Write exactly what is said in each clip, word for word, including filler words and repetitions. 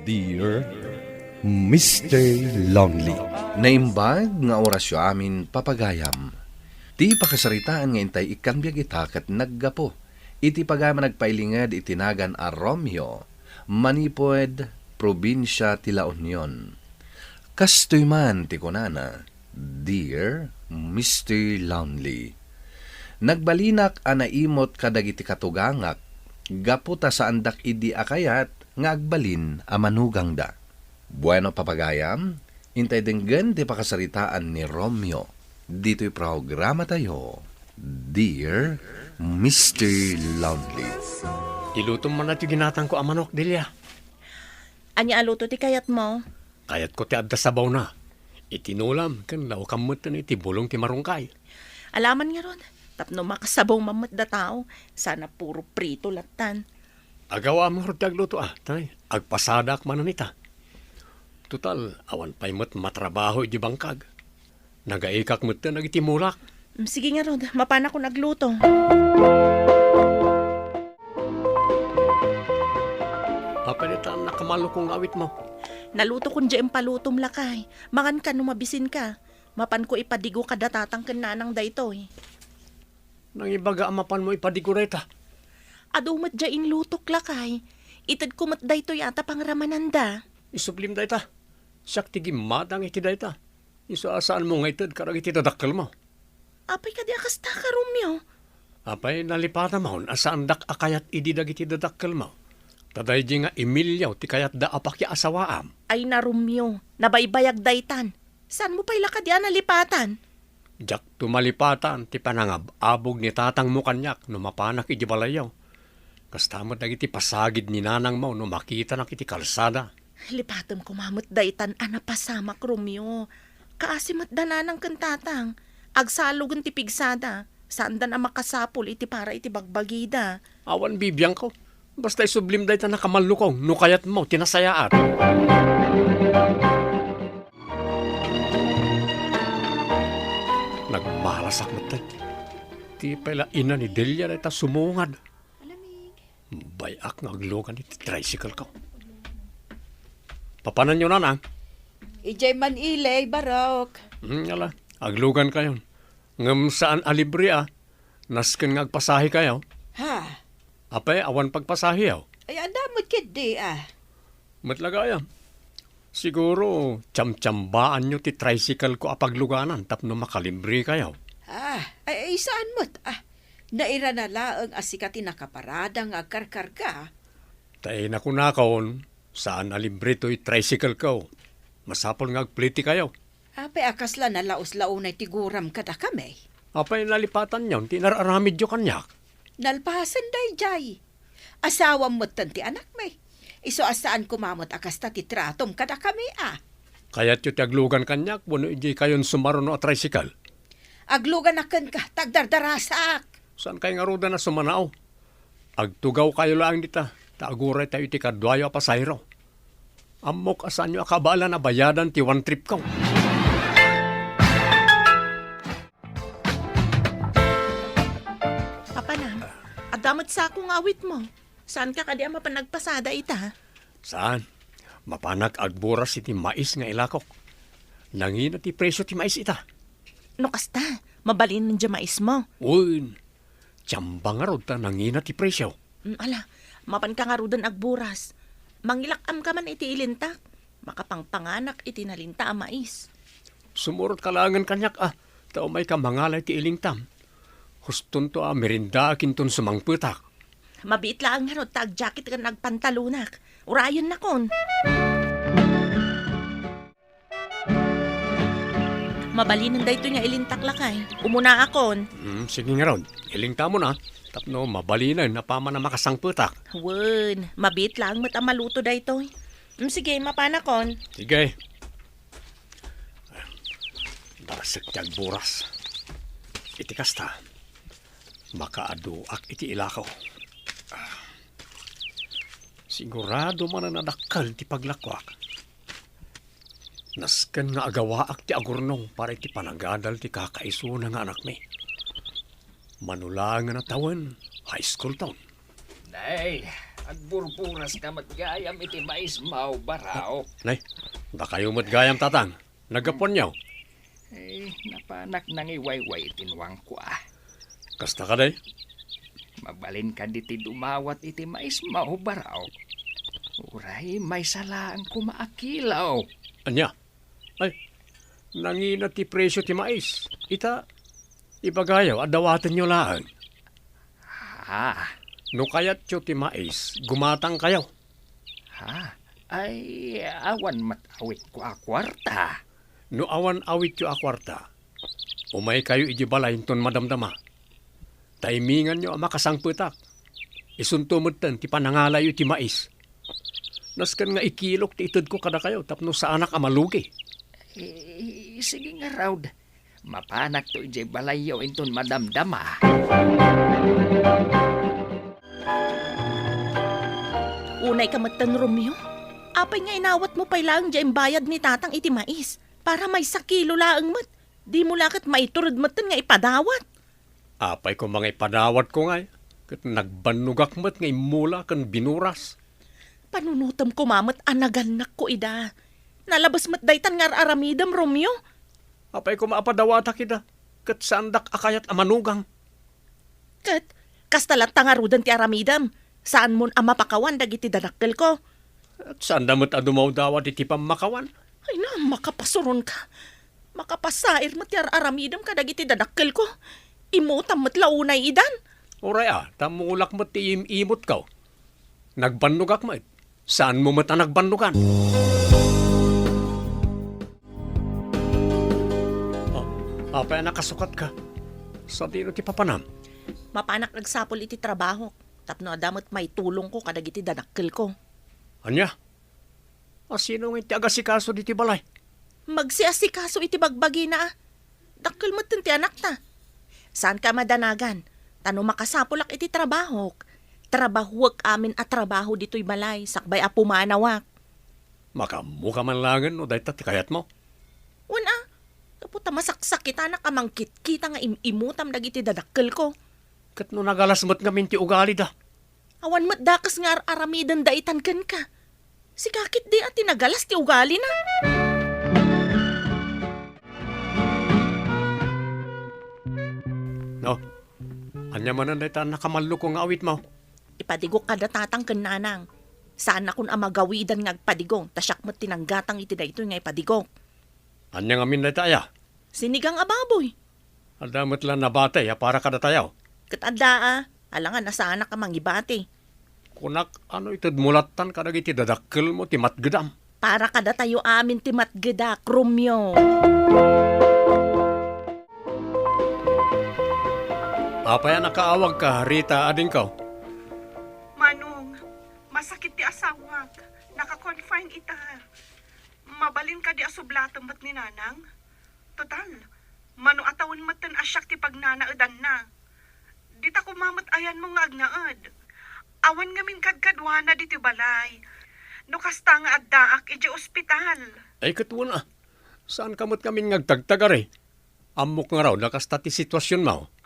Dear Mister Lonely. Naimbag nga orasyo amin, papagayam. Ti pakasaritaan nga intay ikkan biag ita ket naggapu iti pagayam a nagpailinged iti nagan a Romeo, manipud probinsia ti La Union. Kastoy man ti kunana, "Dear Mister Lonely, nagbalinak a naimut kadagiti katugangak gapu ta saandak idi a kayat nga agbalin a manugangda." Bueno, papagayam, intay denggen ti pakasaritaan ni Romeo ditoy programatayo, Dear Mister Lonely. Ilutom man ti ginatangko a manok, Delia. Ania a luto ti kayatmo? Kayatko ti adda sabawna. Iti nulam ken laukam met iti bulong ti marungkay. Alaman ngarud, tapno makasabaw man met da tao, sana puro prito lattan. Agawam ngarud ti agluto, a, tay, agpasadaak manen ita. Total, awan pay met matrabaho iti bangkag. Nagaikak met dagiti mulak. Mm, sige ngarud, mapanakon agluto. Apay dayta a nakamallukong nga awitmo? Nalutokon diay impalutom, lakay. Manganka no mabisinka. Mapanko ipadigo kada tatang ken nanang daytoy. Nangibaga a mapanmo ipadigo dayta? Adu met diay inlutok, lakay. Itedko met daytoy a ta pangramananda. Isublim dayta. Siak ti gimmadang iti dayta. Isu a saanmo nga ited kadagiti dadakkelmo. Apay kadi a kasta, Romeo? Apay, nalipatamon a saandak a kayat idi dagiti dadakkelmo. Ta daydi nga Emilio ti kayatda a pakiasawaam. Ay na, Romeo, nabaybayag daytan. Saanmo pay la kadi a nalipatan? Diakto malipatan ti panangab-abog ni tatangmo kaniak no mapanak iti balayyo. Kasta met dagiti pasagid ni nanangmo no makitanak iti kalsada. Lipatem koma met daytan a napasamak, Romeo. Kaasi met da nanang ken tatang. Agsalugen ti pigsada. Saandan a makasapul iti para iti bagbagida. Awan bibiangko. Basta isublim dayta nakamallukong no kayatmo ti nasayaat. Nagmalasak metten. Ti pay la ina ni Delia dayta sumungad. Alamig. Bay-ak nga aglugan iti tricycle ko. Papananyo, nanang? Idiay man ili, Barok. Hmm, ala, aglugan kayon. Ngem saan a libre, a. Nasken nga agpasahe kayo? Ha? Apay, awan pagpasahe, aw? Ay, adda met ketdi, a. Met la gayam. Siguro, tsamtsambaanyo ti tricycle ko a pagluganan tapno makalibre kayo. Ah, ay, ay, saan met, a. Nairana laeng a sika ti nakaparada nga agkarkarga. Ta, eh, nakunakon, saan a libre toy tricycle ko. Masapul nga agpliti kayo. Apay a kasla nalaus la unay ti guram kadakami? Apay nalipatanyon ti inar-aramidyo kaniak? Nalpasen daydiay. Asawam metten ti anakmi. Isu a saan koma met a kasta ti tratom kadakami, a. Kayatyo ti aglugan kaniak wenno idiay kayon sumaruno a tricycle? Agluganak kenka, ta agdardarasak. Saan kay ngaruden a sumanao? Agtugaw kayo laeng dita, ta aguray tayo iti kaduayo a pasahero. Ammok a saanyo a kabaelan a bayadan ti one trip ko. Papanam, adda met sako nga awitmo. Saanka kadi a mapan agpasada ita? Saan? Mapanak agburas iti mais nga ilakok. Nangina ti presyo ti mais ita? No kasta, mabalinen diay maismo. Wen, Tsamba ngarud ta nangina ti presyo. Mm, ala, mapanka ngaruden agburas. Mangilak-amka man iti ilintak. Makapangpanganak iti nalinta a mais. Sumurotka laengen kaniak, a, ta umayka mangala iti ilingtam. Hustonto a merindaak inton sumangpetak. Mabiit laeng ngarud ta agjacket ken agpantalonak. Urayennakon. Mabalinen daytoy nga ilintak, lakay. Umunaakon. Hmm, sige ngarud. Ilingtamon, a, tapno mabalinen apaman a makasangpetak. Wen, mabiit laeng met a maluto daytoy. Hmm, sige, mapanakon. Sige. Darasek ti agburas. Iti kasta, makaaduak iti ilako. Sigurado manen a dakkel ti paglakuak. Nasken nga agawaak ti agurnong para iti panagadal ti kakaisuna nga anakmi. Mano laengen a tawen, high school ton. Nay, Agburburas ka met gayam iti maismo, Baraok. Nay, dakayo met gayam, Tatang. Naggapuanyo? Eh, napanak nangiwayway iti nuangko, a. Kasta kadi? Mabalin kadi ti dumawat iti maismo, Baraok? Uray maysa laeng koma a kilo. Ania? Ay, nangina ti presio ti mais. Ita, ibagayo a dawatenyo laeng. Ah. No kayatyo ti mais, gumatangkayo. Ha? Ay, awan met awitko a kuarta. No awan awityo a kuarta, umaykayo idiay balay inton madamdama. Taiminganyo a makasangpetak. Isunto metten ti panangalayo iti mais. Nasken nga ikilok ti itedko kadakayo tapno saanak a malugi. Eh, sige ngarud. Mapanakto idiay balayyo inton madamdama. Unay ka metten, Romeo. Apay nga inawatmo pay laeng diay imbayad ni Tatang iti mais? Para maysa kilo laeng met. Dimo la ket maitured metten nga ipadawat. Apay koma nga ipadawatko ngay, ket nagbannogak met nga immula ken binuras. Panunotem koma met a nagannakko ida. Nalabes met daytan nga ar-aramidem, Romeo. Apay koma a padawatak ida, ket saandak a kayat a manugang. Ket kasta latta ngaruden ti aramidem, saanmon a mapakawan dagiti dadakkelko. Saanda met a dumawdawat iti pammakawan. Ay na, makapasuronka. Makapasair met ti ar-aramidem kadagiti dadakkelko. Imutam met la unay idan. Uray a, ta mulak met ti im-imutko. Nagbannogak met. Saanmo met a nagbannogan? Oh, apay a nakasukatka? Sadino ti papanam? Mapanak agsapul iti trabahok, tapno adda met maitulongko kadagiti dadakkelko. Ania? A, sino ngay ti agasikaso ditoy balay? Magsiasikaso iti bagbagina, a. Dakkel metten ti anakta. Saanka a madanagan, ta no makasapulak iti trabahok, trabahuek amin a trabaho ditoy balay sakbay a pumanawak. Makaammoka man laengen no dayta ti kayatmo? Wen a, gapu ta masaksakitanak a mangkitkita nga im-imutam dagiti dadakkelko. Ket no nagalas met ngamin ti ugalida? Awan met dakes nga ar-aramidenda itan kenka. Sika ketdi a ti nagalas ti ugalina. No, ania manen dayta a nakamalluko nga awitmo? Ipadigok kada tatang ken nanang. Saannakon a magawidan nga agpadigong, ta siak met ti nanggatang iti daytoy nga ipadigok. Ania ngamin dayta aya? Sinigang a baboy. Adda met la nabati a para kadatayo. Ket adda a, alangan a saanak a mangibati. Kunak, ano itedmo lattan kadagiti dadakkelmo ti matgedam? Para kadatayo amin ti matgedak, Romeo. Apay a nakaawagka, Rita, adingko? Manong, masakit ti asawak. Naka-confine ita. Mabalin kadi a sublatem met ni Nanang? Total, mano a tawen metten a siak ti pagnanaedanna. Dita koma met ayanmo nga agnaed. Awan ngamin kadkaduana ditoy balay. No kasta nga addaak idiay ospital. Ay, ket wen a. Saanka met ngamin nga agtagtagari? Ammok ngarud a kasta ti situasionmo.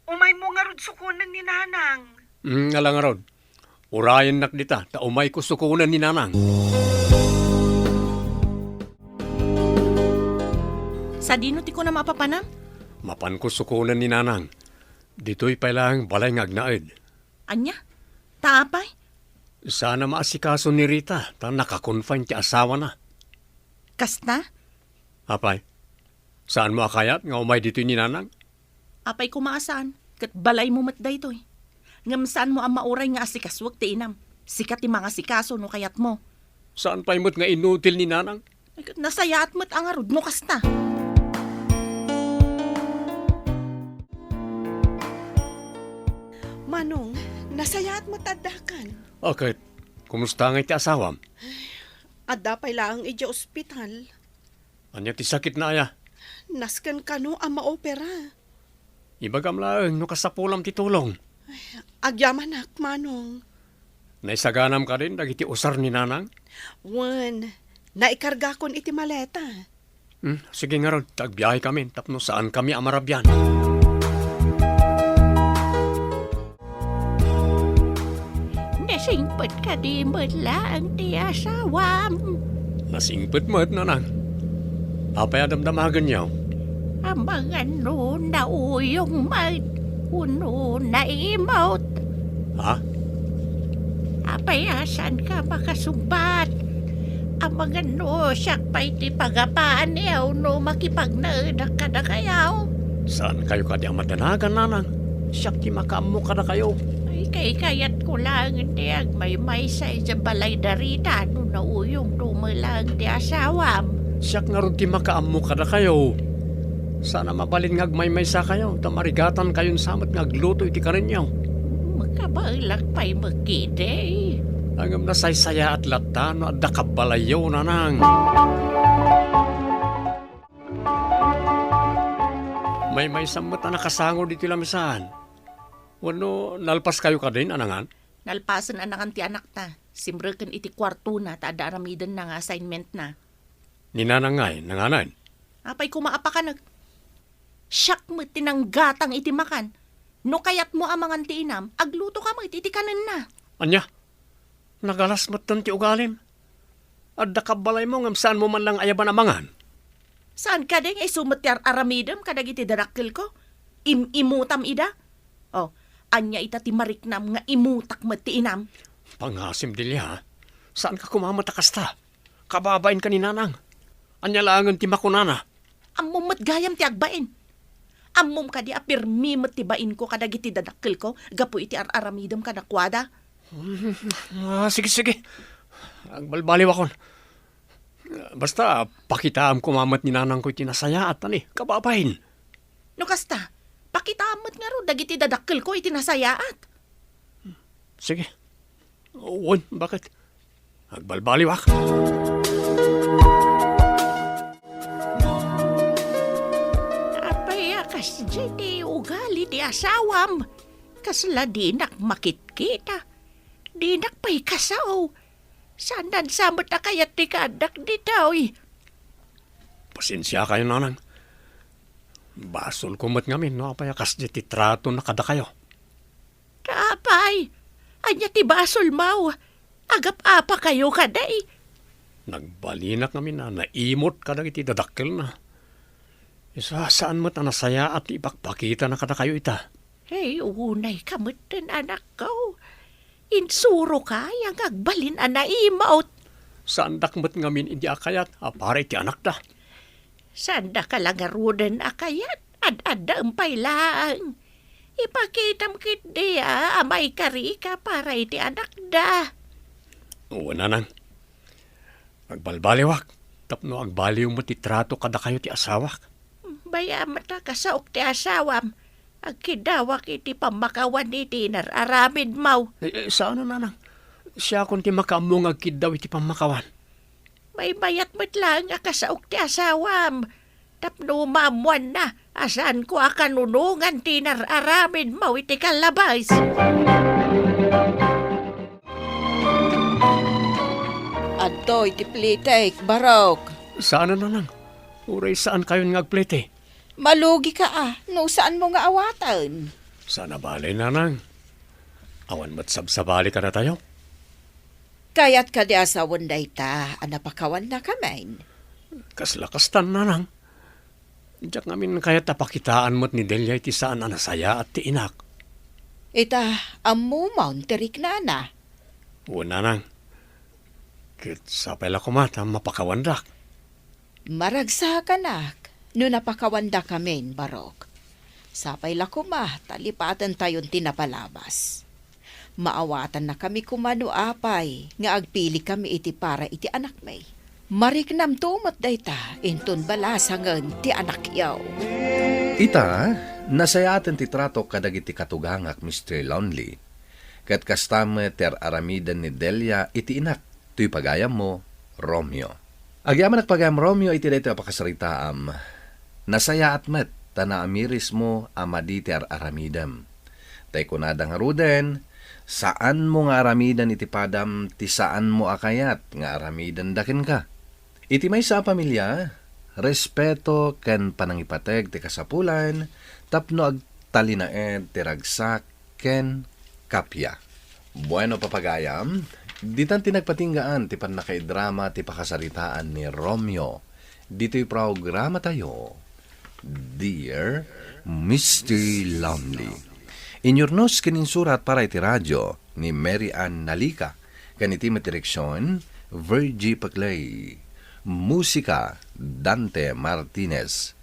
Umaymo ngarud sukonen ni Nanang. Mm, ala ngarud. Urayennak dita, ta umayko sukonen ni Nanang. Sadino ti kunam a papanam? Mapanko sukonen ni Nanang. Ditoy pay laeng balay nga agnaed. Ania? Ta apay? Saanna maasikaso ni Rita, ta naka-confine ti asawana. Kasta? Apay, saanmo a kayat nga umay ditoy ni Nanang? Apay koma a saan, ket balaymo met daytoy. Ngem saanmo a mauray nga asikasuek ti inam. Sika ti mangasikaso no kayatmo. Saan pay met nga inutil ni Nanang? Ay, ket nasayaat met a ngarud no kasta. Manong, nasayaat met addakan. A, ket, kumusta ngay ti asawam? Adda pay laeng idiay ospital. Ania ti sakitna aya? Nasken kano a maopera. Ibagam laeng no kasapulam ti tulong. Agyamanak, Manong. Naisaganam kadin dagiti usar ni Nanang? Wen, naikargakon iti maleta. Hmm, sige ngarud, ta agbiahekamin tapno saankami a marabian. Miss Singpet kadi met laeng ti asawam? Nasingpet met, nanang. Apay a damdamagenyo? Amangan no nauyong met, wenno naimot. Ha? Apay a saanka makasungbat? Amangan no siak pay ti pagapaanyo no makipagnaedak kadakayo. Saankayo kadi a madanagan, nanang? Siak ti makaammo kadakayo. Ay, kaykayatko laeng ti agmaymaysa idiay balay da rita no nauyongto met laeng ti asawam. Siak ngarud ti makaammo kadakayo. Saan a mabalin nga agmaymaysakayo, ta marigatankayon sa met nga agluto iti kanenyo. Makabaelak pay met ketdi. Ngem nasaysayaat latta no adda kabbalayyo, nanang. Maymaysa met a nakasangod iti lamisaan. Wenno nalpaskayo kadin, nanang? Nalpasen a nangan ti anakta. Simreken iti kuartona ta adda aramidenna nga assignmentna. Ni nanang ngay, nanganan? Apay koma a pakanek? Siak met ti nanggatang iti makan. No kayatmo a mangan ti inam, aglutoka met iti kanenna. Ania? Nagalas metten ti ugalim. Adda kabbalaymo ngem saanmo man lang ayaban a mangan. Saan kadi nga isu met ti ar-aramidem kadagiti dadakkelko? Im-imutam ida? Oh, ania ita ti mariknam nga imutak met ti inam? Pangasim, Delia, ha? Saanka koma met a kasta? Kababainka ni nanang. Ania laengen ti makunana? Ammom met gayam ti agbain. Ammom kadi a pirmi met ti bainko kadagiti dadakkelko gapu iti ar-aramidem kadakuada? Ah, sige, sige. Agbalbaliwakon. Basta, pakitaam koma met ni nanangko iti nasayaat, ani, kababain. No kasta, pakitaam met ngarud dagiti dadakkelko iti nasayaat. Sige. Wen, baket? Agbalbaliwak. Apay a kasdiay ti ugali ti asawam? Kasla dinak makitkita. Dinak pay kasao. Saan sa met a kayat ti kaaddak ditoy? Pasensiakayo, nanang. Basolko met ngamin no apay a kasdiay ti tratona kadakayo. Ta apay, ania ti basolmo? Agap-apakayo kadi? Nagbalinak ngamin a naimot kadagiti dadakkelna. Isu a saan met a nasayaat ti ipakpakitana kadakayo ita. Hey, unayka metten, anakko. Insuroka nga agbalin a naimot. Saandak met ngamin idi a kayat a para iti anakda. Saandaka la ngaruden a kayat, ad-addaem pay laeng. Ipakitam ketdi a, a maikarika para iti anakda. Wen, nanang. Agbalbaliwak, tapno agbaliw met ti trato kadakayo ti asawak. Bay-am met a kasaok ti asawam. Agkiddawak iti pammakawan iti inar-aramidmo. Eh, eh, saan a, nanang. Siakon ti makaammo nga agkiddaw iti pammakawan. Maymayat met laeng a kasaok ti asawam. Tapno maammoanna a saanko a kanunongan ti inar-aramidmo iti kallabas. Adtoy ti plitek, Barok. Saan a, nanang. Uray saankayon nga agplete. Malugika a, no saanmo nga awaten. Saan a bale, nanang. Awan met sabsabali kadatayo. Kayat kadi a sawen dayta a napakawannakamin? Kasla kastan, nanang. Diak ngamin kayat a pakitaan met ni Delia iti saan a nasayaat ti inak. Ita, ammomon ti riknana. Wen, nanang. Ket sapay la koma ta mapakawandak. Maragsakanak no napakawandakamin, Barok. Sapay la koma ta lipatentayon ti napalabas. Maawatannakami koma no apay nga agpilikami iti para iti anakmi. Mariknamto met dayta inton balasangen ti anakyo. Ita, nasayaaten ti tratok kadagiti katugangak, Mister Lonely. Ket kasta met ti ar-aramiden ni Delia iti inak, toy pagayammo, Romeo. Agyamanak pagayam, Romeo, iti daytoy a pakasaritaam. Nasayaat met ta naamirismo a madi ti ar-aramidem. Tay kunada ngaruden, saanmo nga aramiden iti padam ti saanmo a kayat nga aramidenda kenka. Iti maysa a pamilia, respeto ken panangipateg ti kasapulan tapno agtalinaed ti ragsak ken kappia. Bueno, papagayam, ditan ti nagpatinggaan ti pannakaidrama ti pakasaritaan ni Romeo. Ditoy programatayo, Dear Mister Lonely. Inyurnos ken insurat para iti radio ni Mary Ann Nalica, ken iti met direksion, Virgie Paclay. Musika, Dante Martinez.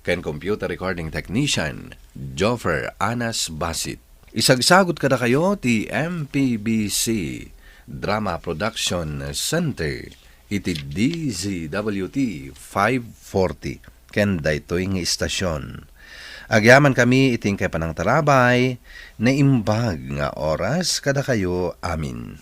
Ken computer recording technician, Joffer Anas Basit. Isagsagut kadakayo ti M P B C Drama Production Center iti D Z W T five forty ken daytoy nga istasyon. Agyamankami iti inkay panangtarabay, naimbag nga oras kadakayo amin.